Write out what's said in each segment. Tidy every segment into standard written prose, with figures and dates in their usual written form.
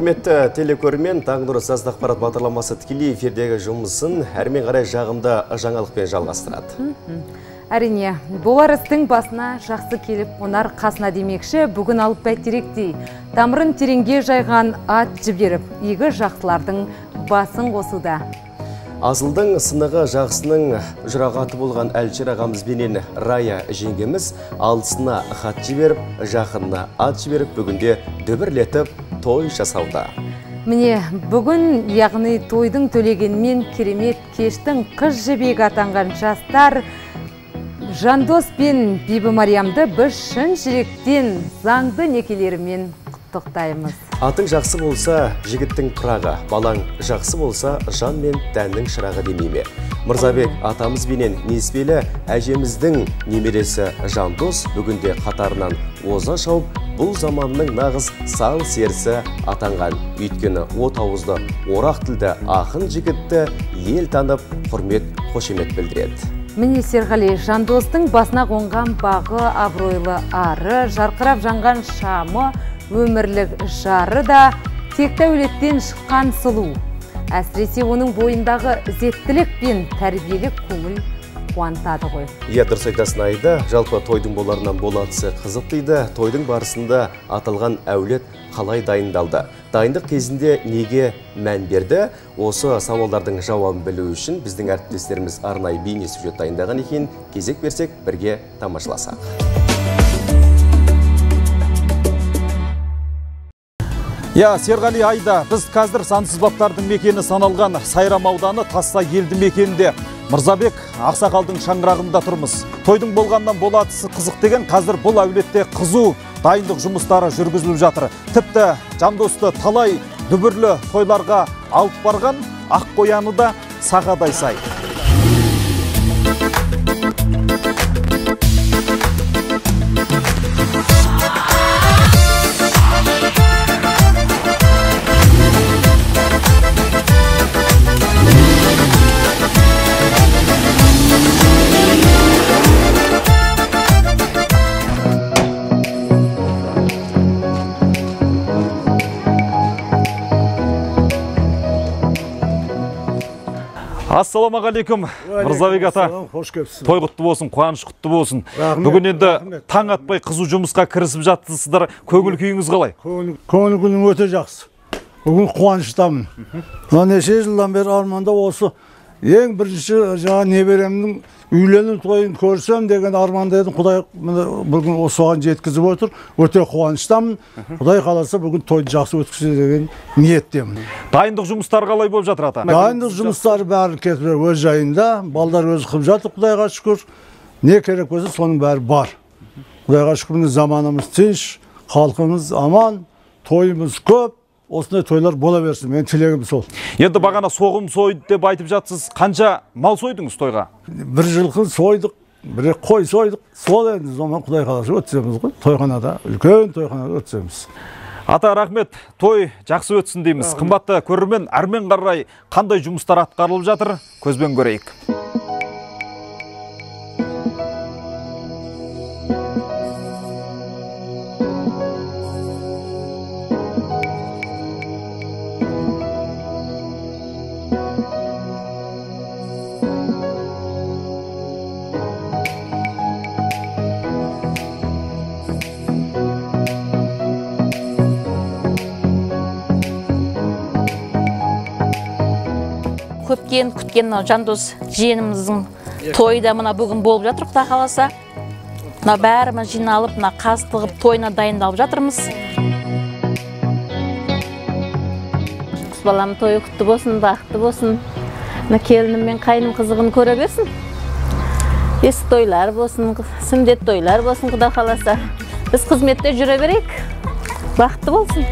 Құрметті телекөрермен, Таңғы Нұр сазды ақпарат бағдарламасы тікелей эфирдегі жұмысын әрмен қарай жағымды жаңалықпен жалғастырады. Әрине, болар істің басына жақсы келіп қонар қасына демекші, бүгін алып бәйтеректей тамырын тереңге жайған ат жіберіп, игі жақсылардың басын қосуда. Асылдың сынығы жақсының жұрағаты болған Әлішер ағамызбенен Рая жеңгеміз алысына хат жіберіп, жақынына ат жіберіп, бүгінде дүбірлетіп той жасауда. Міне, бүгін, яғни тойдың төлегенмен керемет кештің қыз жібегі атанған жастар Жандос пен Бибі Мариямды біз шын жүректен заңды некелерімен құттықтаймыз. Атың жақсы болса, жігіттің пырағы, балаң жақсы болса, жан мен тәннің шырағы демей ме? Мырзабек атамыз бенен несібелі әжеміздің немересі Жандос бүгінде қатарынан оза шауып, бұл заманның нағыз сан серісі атанған. Өйткені от ауызды, орақ тілді ақын жігітті ел танып, құрмет, қошемет білдіреді. Міне, Серғали, Жандостың басына қонған бағы, абыройлы ары, жарқырап жанған шамы, өмірлік жары да текті әулеттен шыққан сұлу. Әсіресе оның бойындағы ізеттілік пен тәрбиелік көңіл қуантады ғой. Иә, дұрыс айтасың, Аида. Жалпы тойдың боларынан болатысы қызық дейді. Тойдың барысында аталған әулет қалай дайындалды? Дайындық кезінде неге мән берді? Осы сауалдардың жауабын білу үшін біздің әріптестеріміз арнайы бейне сюжет дайындаған екен. Кезек берсек, бірге тамашаласақ. Я, Серғали, Айда, біз қазір сансыз баптардың мекені саналған Сайрам ауданы Тассай елді мекенінде Мырзабек ақсақалдың шаңырағында тұрмыз. Тойдың болғаннан болатысы қызық деген, қазір бұл әулетте қызу дайындық жұмыстары жүргізіліп жатыр. Тіпті Жандосты талай дүбірлі тойларға алып барған ақ қояны да сағадай сай. Ассалаумағалейкум, Мырзабек ата. Қош келіпсіз. Той құтты болсын, қуаныш құтты болсын. Бүгін енді таң атпай қызу жұмысқа кірісіп жатсыздар. Көңіл күйіңіз қалай? Көңіл күйім өте жақсы. Бүгін қуаныштамын. Мына неше жылдан бері арманда осы ең бірінші жаңа немеремнің үйлену тойын көрсем деген арманда едім. Құдай бүгін соған жеткізіп отыр. Өте қуаныштамын. Құдай қаласа бүгін тойды жақсы өткізе деген ниеттемін. Дайындық жұмыстары қалай болып жатыр, ата? Дайындық жұмыстары бәрі кетіп өз жайында. Балдар өзі қылып жатыр, Құдайға шүкір. Не керек болса соның бәрі бар. Құдайға шүкір, заманымыз тыныш, халқымыз аман, тойымыз көп. Осындай тойлар бола берсін, мен тілегім сол. Енді бағана соғым сойды деп айтып жатсыз, қанша мал сойдыңыз тойға? Бір жылқы сойдық, бір қой сойдық. Сол енді заман Құдай қаласа өткіземіз ғой. Тойханада, үлкен тойханада өткіземіз. Ата, рахмет, той жақсы өтсін дейміз. Қымбатты көрермен, әрмен қарай қандай жұмыстар атқарылып жатыр, көзбен көрейік. Көптен күткен Жандос жиеніміздің тойы да мына бүгін болып жатыр, Құдай қаласа. Мына бәріміз жиналып, мына қас тығып тойына дайындалып жатырмыз. Қыз баламның тойы құтты болсын, бақытты болсын. Мына келінім мен қайным қызығын көре берсін. Есік тойлар болсын, сүндет тойлар болсын, Құдай қаласа. Біз қызметте жүре берейік. Бақытты болсын.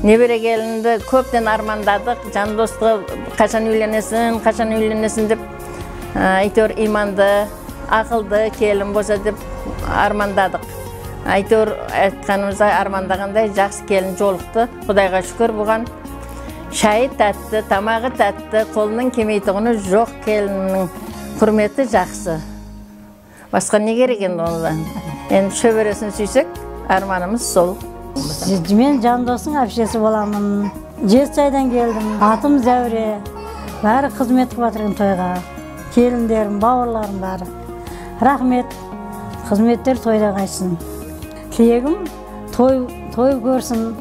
Небере келінді көптен армандадық, Жандосқа қашан үйленесін, қашан үйленесін деп, әйтеуір иманды, ақылды келін болса деп армандадық. Әйтеуір айтқанымыздай, армандағандай жақсы келін жолықты. Құдайға шүкір бұған. Шайы тәтті, тамағы тәтті, қолының келмейтұғыны жоқ, келіннің құрметі жақсы. Басқа не керек енді одан? Енді шөбересін сүйсек, арманымыз сол. Мен Жандостың әпшесі боламын. Жетісайдан келдім. Атым Зәуре. Бәрі қызмет қылып жатыр тойға. Келіндерім, бауырларым бәрі. Рахмет. Қызметтер тойда қайтсын. Тілегім той көрсін,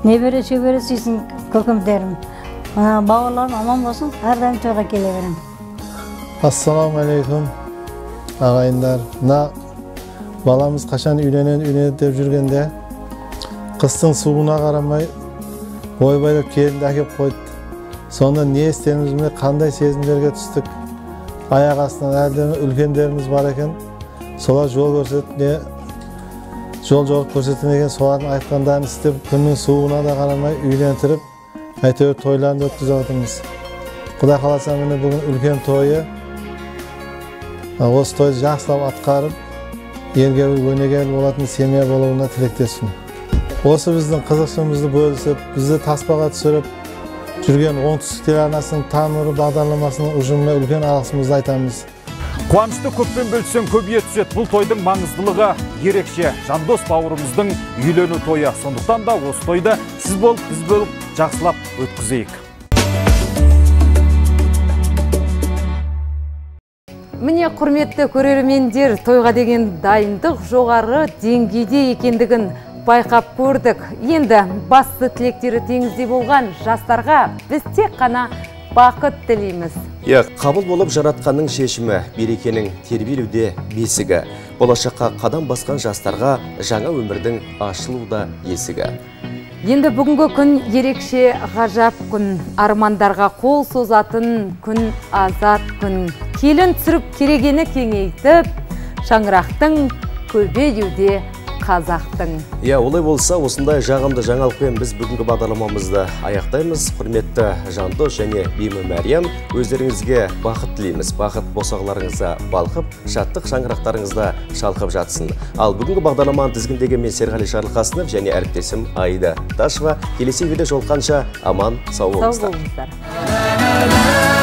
небере шөбере сүйсін көкемдерім. Бауырларым аман болсын, әрдайым тойға келе беремін. Ассалаумағалейкум, ағайындар. Мына баламыз қашан үйленеді деп жүргенде, қыстың суығына қарамай ойбай деп келінді әкеп қойды. Сонда не істеріміз білмей, қандай сезімдерге түстік. Аяқ астынан әлде үлкендеріміз бар екен, солар жол көрсетіп, не жол көрсеткен екен, солардың айтқандарын істеп, күннің суығына да қарамай үйлентіріп, әйтеуір тойларын өткізіп жатырмыз. Құдай қаласа, міне бүгін үлкен тойы. Осы тойды жақсылап атқарып, елге өнегелі болатын семья болуына тілектеспін. Осы біздің қызықшымызды бөлісіп, бізді таспаға түсіріп жүрген Оңтүстік телеарнасының Таң нұры бағдарламасының ұжымына үлкен алғысымызды айтамыз. Қуанышты көппен бөліссең көбейе түседі. Бұл тойдың маңыздылығы ерекше. Жандос бауырымыздың үйлену тойы. Сондықтан да осы тойды сіз болып, біз болып жақсылап өткізейік. Міне, құрметті көрермендер, тойға деген дайындық жоғары деңгейде екендігін байқап көрдік. Енді басты тілектері теңізде болған жастарға біз тек қана бақыт тілейміз. Иә, қабыл болып жаратқанның шешімі, берекенің тербелуде бесігі. Болашаққа қадам басқан жастарға жаңа өмірдің ашылуда есігі. Енді бүгінгі күн ерекше ғажап күн. Армандарға қол созатын күн, азат күн. Келін түсіріп керегені кеңейтіп, шаңырақтың көбеюде қазақтың. Иә, олай болса, осындай жағымды жаңалықпен біз бүгінгі бағдарламамызды аяқтаймыз. Құрметті Жандос және Бимі Мәриям, өздеріңізге бақыт тілейміз. Бақыт босағаларыңызда балқып, шаттық шаңырақтарыңызда шалқып жатсын. Ал бүгінгі бағдарламаны тізгіндеген мен Серғали Жарылқасынов және әріптесім Аида Ташева. Келесі видео жолыққанша аман сау болыңыздар. Сау болыңыздар.